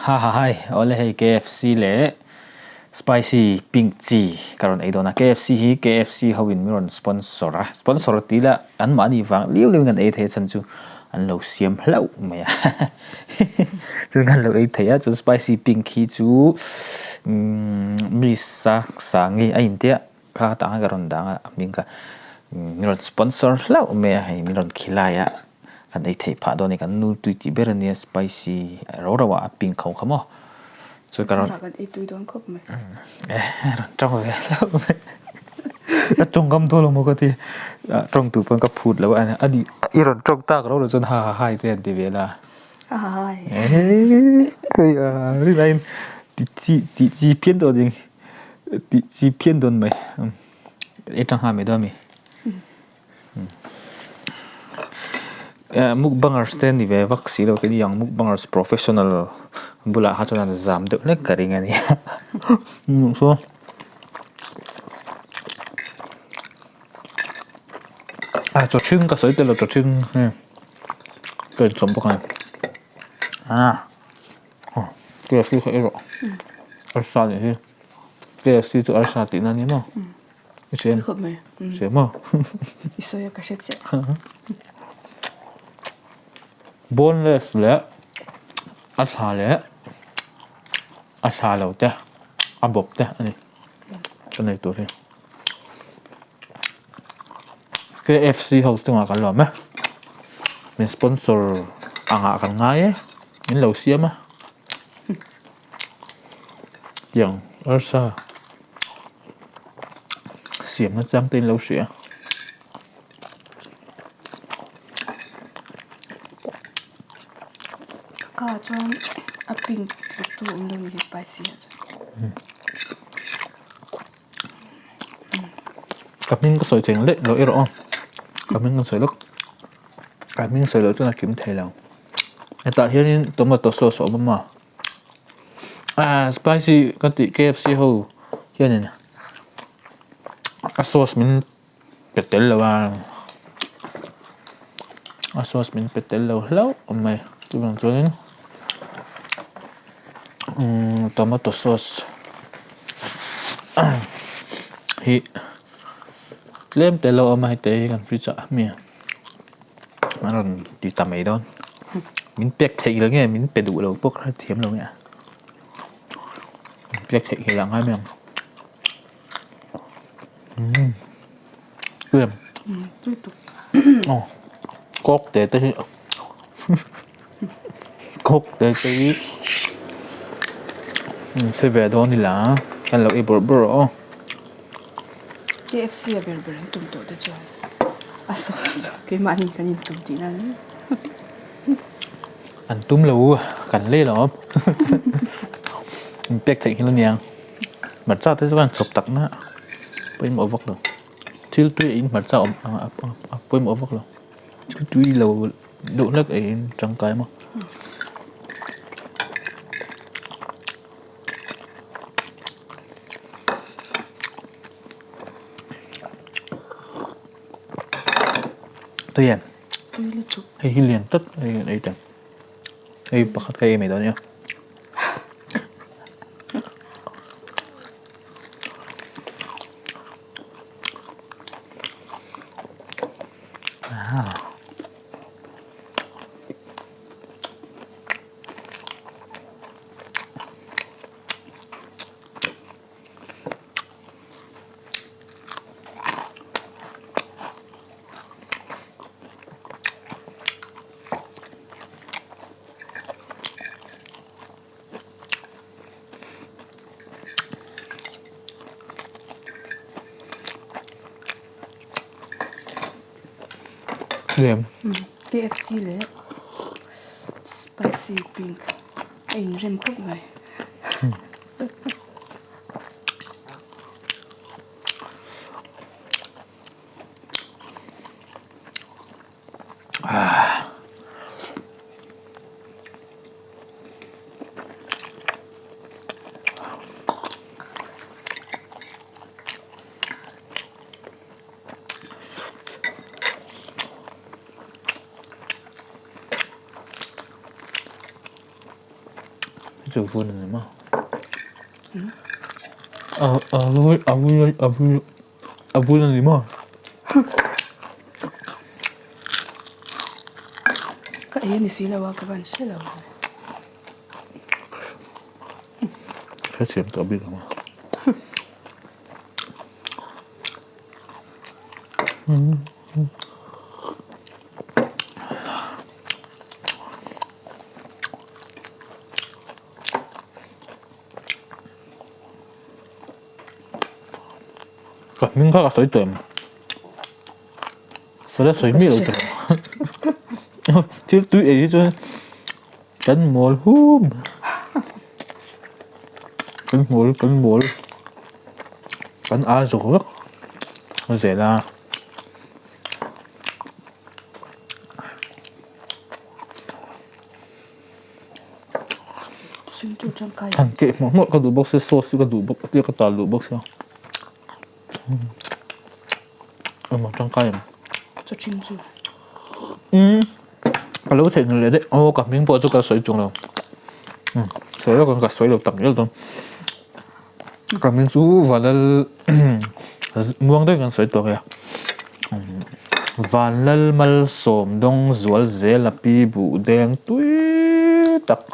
Ha ha hai, awle hei KFC leh spicy pink chi ka rawn ei dawn a, KFC hi KFC ho in min rawn sponsor a, sponsor tih ila an mahni vang liu liu in kan ei thei a chhan chu an lo siam hlauh mai a chuan kan lo ei thei a, chuan spicy pink hi chu umm mi sa sangi a intia kha tah khan ka rawn dang a a hming kha min rawn sponsor hlauh mai a hei min rawn khilai a. Kan ei theih phah dawn a ni kan nu tui tih ber a nia spicy ro ro ah a pink ho kha maw chu ka rawn kan ei tui dawn khawp mai rawn tawng ve hlauh mai ka tawngkam dawn lo maw ka ti tawng tur pawn ka phut lo a ani i rawn tawng tak ro ro chuan ha ha hai te an ti vel a ha ha hai rinaiin ti chi ti chi phian dawn ding ti chi phian dawn mai ei tang nghal mai dawn a mi. Mukbangers te ni ve vak si lo kei ni ang mukbangers professional bulah kha chuan an zam deuh hlek ka ring a ni a chaw ṭhing ka sawi tel lo chaw ṭhing hei ka inchawm bawk a ni ah KFC kha erawh arsa nih hi KFC chu arsa tihna a ni maw. I hria Khawp mai. Hria maw? I sawi a ka hre chiah. Boneless leh a thla leh a thla lo te a bawp te a ni ka nei tur hi. KFC ho chungah kan lawm e. Min sponsor angah kan ngai e. Min lo siam a. Tiang arsa siam na chang te in lo hria. Ka chuan a pink tluk tu awm dawn hi spicy ah chuan. Ka hming ka sawi thei ang leh lo erawh aw. Ka hming ka sawi lawk. Ka hming sawi loh chuan a kim thei lo. Hetah hianin tomato sauce a awm a maw. Ah spicy ka tih KFC ho hianin a sauce min pe tel lo a a sauce min pe tel lo hlauh mai chuvang chuanin umm tomato sauce hi tlem te lo awm a heti hi kan fridge ah mi a rawn ti ta mai dawn min pek theih lo nge min pe duh lo pawh kha thiam lo nge min pek theih hi lah ngai mai ang umm em aw kawk te te hi kawk te te hi hre ve dawn ila kan lo ei bawrh bawrh aw. KFC a ber ber an tum tawh te chuan a sawi keimahni kan intum tihna a ni. An tum lo u, kan lei lo awm. In pek theih nghilh aniang. Hmarcha te chuan chhawp tak na pawimawh vak lo. Thil tui eiin hmarcha awm a pawimawh vak lo. Thil tui lo deuh hlek eiin tangkai maw. Tui em? Tui lutuk. Hei hi lian tak hei kan ei teh. Hei pakhat ka ei mai dawn nia. Lem. KFC leh spicy pink a inrem khawp mai. Chu vun a ni maw? A a a vun a vun a vun a ni maw? Ka ei a ni si lo a ka van hre lo. Hrethiam tawh bik ang a. Ka hming kha ka sawi tawh em? Sawi sawi miah lo tawh thil tui ei hi chuan kan mawl hum kan mawl kan mawl kan ar zawk vek zel a. Han keh hmawk hmawk ka duh bawk sia sauce hi ka duh bawk tia ka tal duh bawk sia engmah tangkai em umm ka lo theihnghilh leh daih aw ka hming pawh chu ka sawi chung lo umm sawi lawk ang ka sawi lo tak ngial dawn ka hming chu Vanlal muang deuhin kan sawi tawh ang e Vanlal Malsawm dawng zual zel a pi buh deng tui tak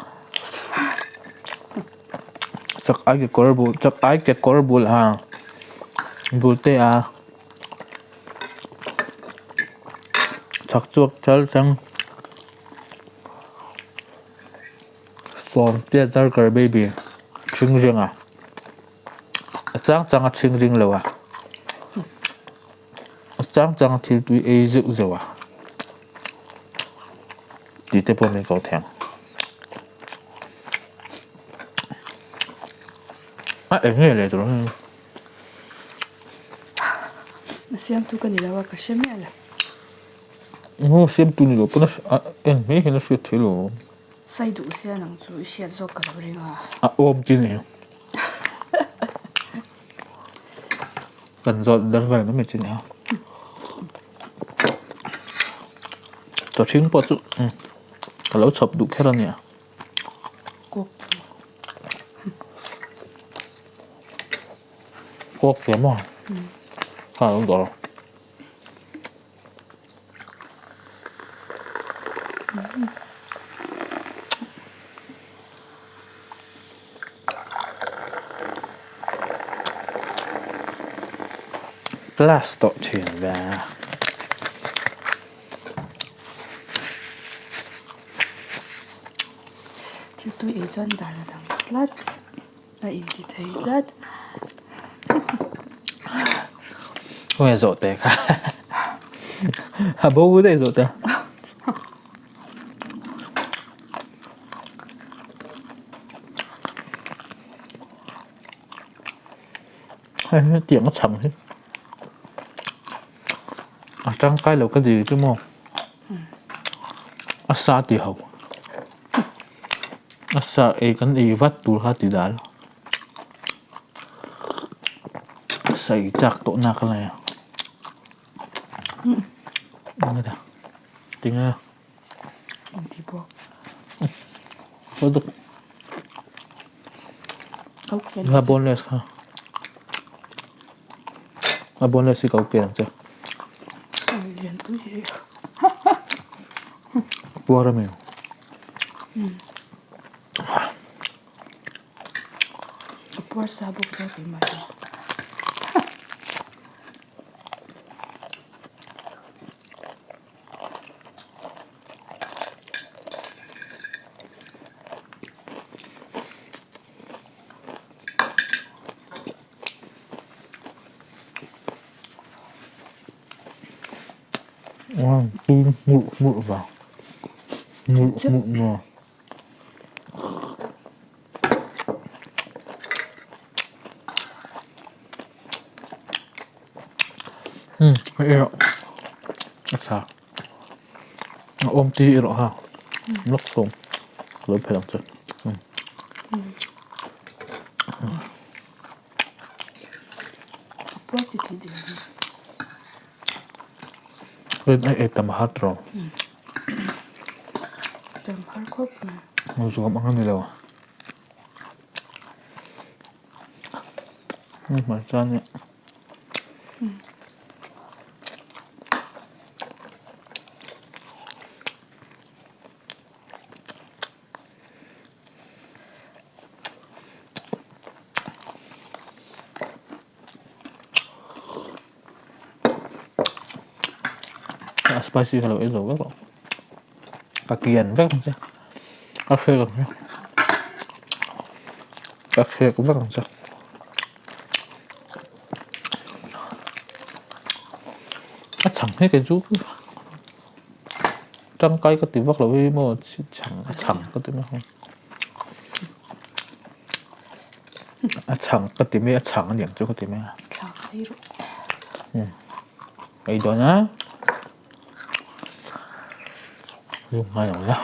chak ai kekawr bul chak ai kekawr bul ha bul te a chak chhuak thal thleng sawmte darker baby ṭhing ring a a chang chang a ṭhing ring lo a a chang chang a thil tui ei zeuh zeuh a tih te pawh min ko thei ang a eng nge leh tur ang a siamtu ka ni lo a ka hre miah lo aw siamtu ni lo pawn a eng mai hian a hriat theih lo. Sai duh sia nang chu i hriat zawk ka lo ring a. A awm chi ni. Kan zawt dar vel mai chi ni a. Chawhring pawh chu ka lo chhawp duh kher a nia. Kawk chu. Kawk ve maw? Kha a lo dawr. Glass tawh thin ve a. Thil tui ei chuan dan a dang tlat a inti thei tlat. Khawnge zawh teh kha a bo daih zawh teh. Hei hetiang a chhang hi a tangkai lo ka dil chu maw a sa ti ho a sa ei kan ei vat tur kha ti dal. Sawi chak tawh nak a lai a tinge kha boneless kha a boneless hi ka lo ken ang che puar ami. A puar sa bawk chuan keimah hi. Hmurh hmurh vang hmurh hmurh maw. Umm hei erawh a tha a awm te hi erawh ha lawk sawm ka lo phelh ang che umm. Rin ai ei tam har tawh. Zuam ang a ni lo. Hmarcha nia. A spicy kha lo ei zo vek rawh. Ka kian vek ang che. Ka khek ang che. Ka khek vek ang che. A chhang hi kei chu tangkai ka ti vak lo hi maw chhang a chhang ka ti mai ang. A chhang ka ti mai a chhang a niang chu ka ti mai a. Ei dawn a. Lungngai lo la.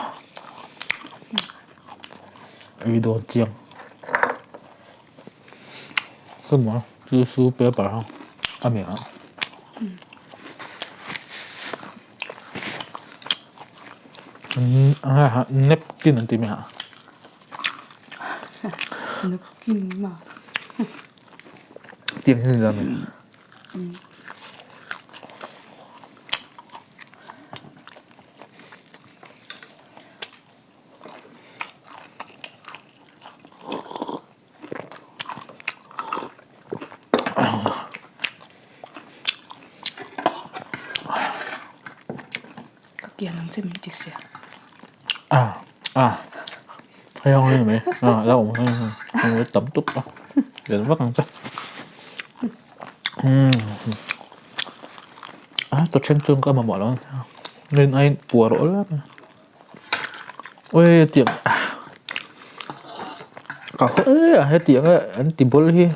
Ei dawn chiang. Hema tissue paper ho a mi a. Napkin an ti mai a. Napkin ma. Tiang hi ni lo. Ka kian ang che min ti sia. À à hei ang hei mai à la awm hei hei tam tuk a lian vak ang che umm a ka then chuan ka mamawh lo rin aiin puar awl a. Ui tiang ka haw e a hetiang a an ti bawl hi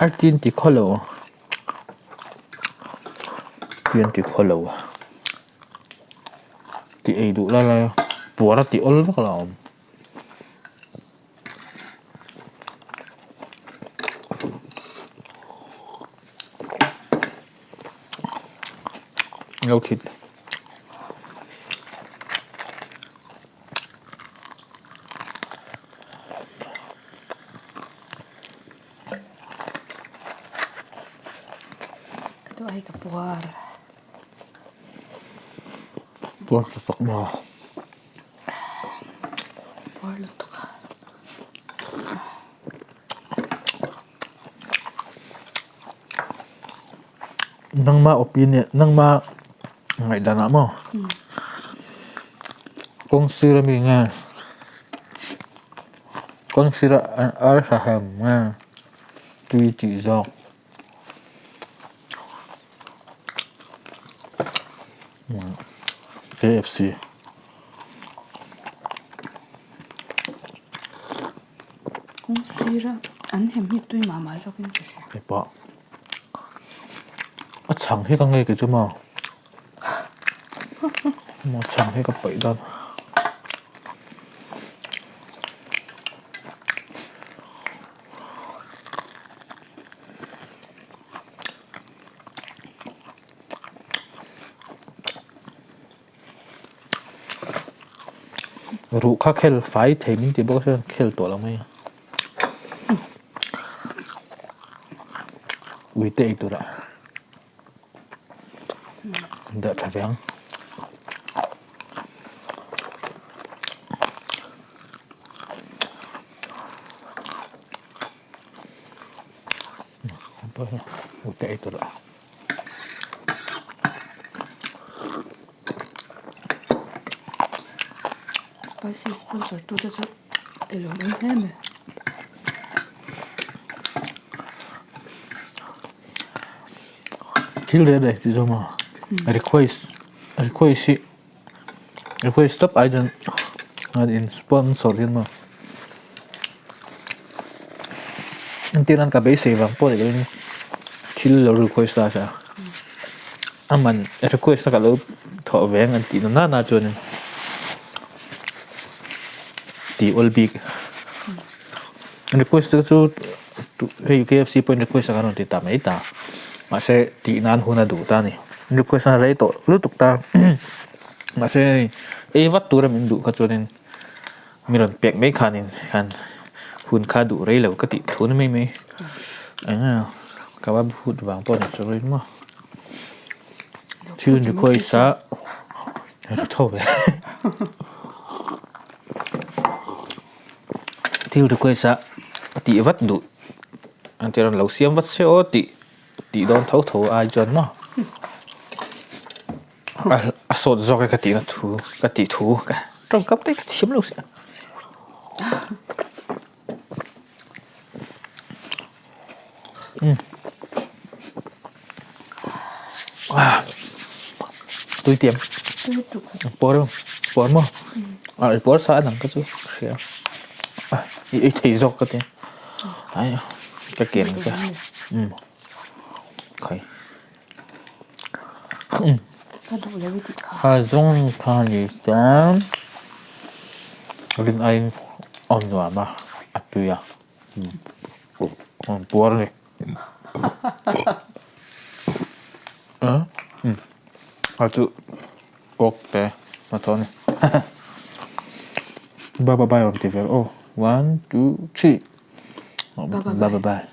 a tin ti khaw lo tin ti khaw lo tih ei duh lai lai a puar a tih awl vak lo a awm. Lo thit. Ka duh ai ka puar. Puar ka fak maw. Puar lutuk a. Nangma opinion nangma ngaihdan ah maw kawng sir ami nge kawng sir a ar hrahhem nge tui tih zawk. KFC. Kawng sira an hem hi tui mah mah zawkin ka hria. Hei pawh a chhang hi ka ngei kei chu maw maw chhang hi ka paih dawn. Ruh kha khel fai thei min tih bawk chuan khel tawh lo mai a ui te ei tur ah dah tha ve ang. Ui te ei tur ah. Spicy sponsor tu te chu ti lawm awm hle mai. Thil reh reh ti zawm a request request hi request tawp ai chuan an in sponsor hian maw entir nan ka beisei vang pawh ni lovin thil lo request ta sia a man request a ka lo thawh ve ang an tih na nana chuanin tih awl bik request te chu hei K F C pawhin request a kan rawn ti ta mai ta mahse tih nan hun a duh ta a ni request a rei tawh lutuk ta mahse hei ei vat tura min duh kha chuanin. Mi rawn pek mai khanin khan hun kha duh rei lo ka tih thu na mai mai. Eng nge kebab hut vang pawh ni chu rin maw. Thil request a ri tho ve. Thil request a tih vat duh an ti rawn lo siam vat se aw tih tih dawn tho tho ai chuan maw. A sawt zawk e ka tihna thu ka tih thu ka tawngkam te ka thiam lo sia. Tui tiam puar puar maw a i puar sa anang ka chu ka hria i ei thei zawk ka ti ai ka ken ang che khai. Kha zawng kha ni chuan rin aiin a nuam a a tui a puar a ni a chu kawk te hnathawh a ni bye bye bye rawn ti ve aw one two three bye bye bye.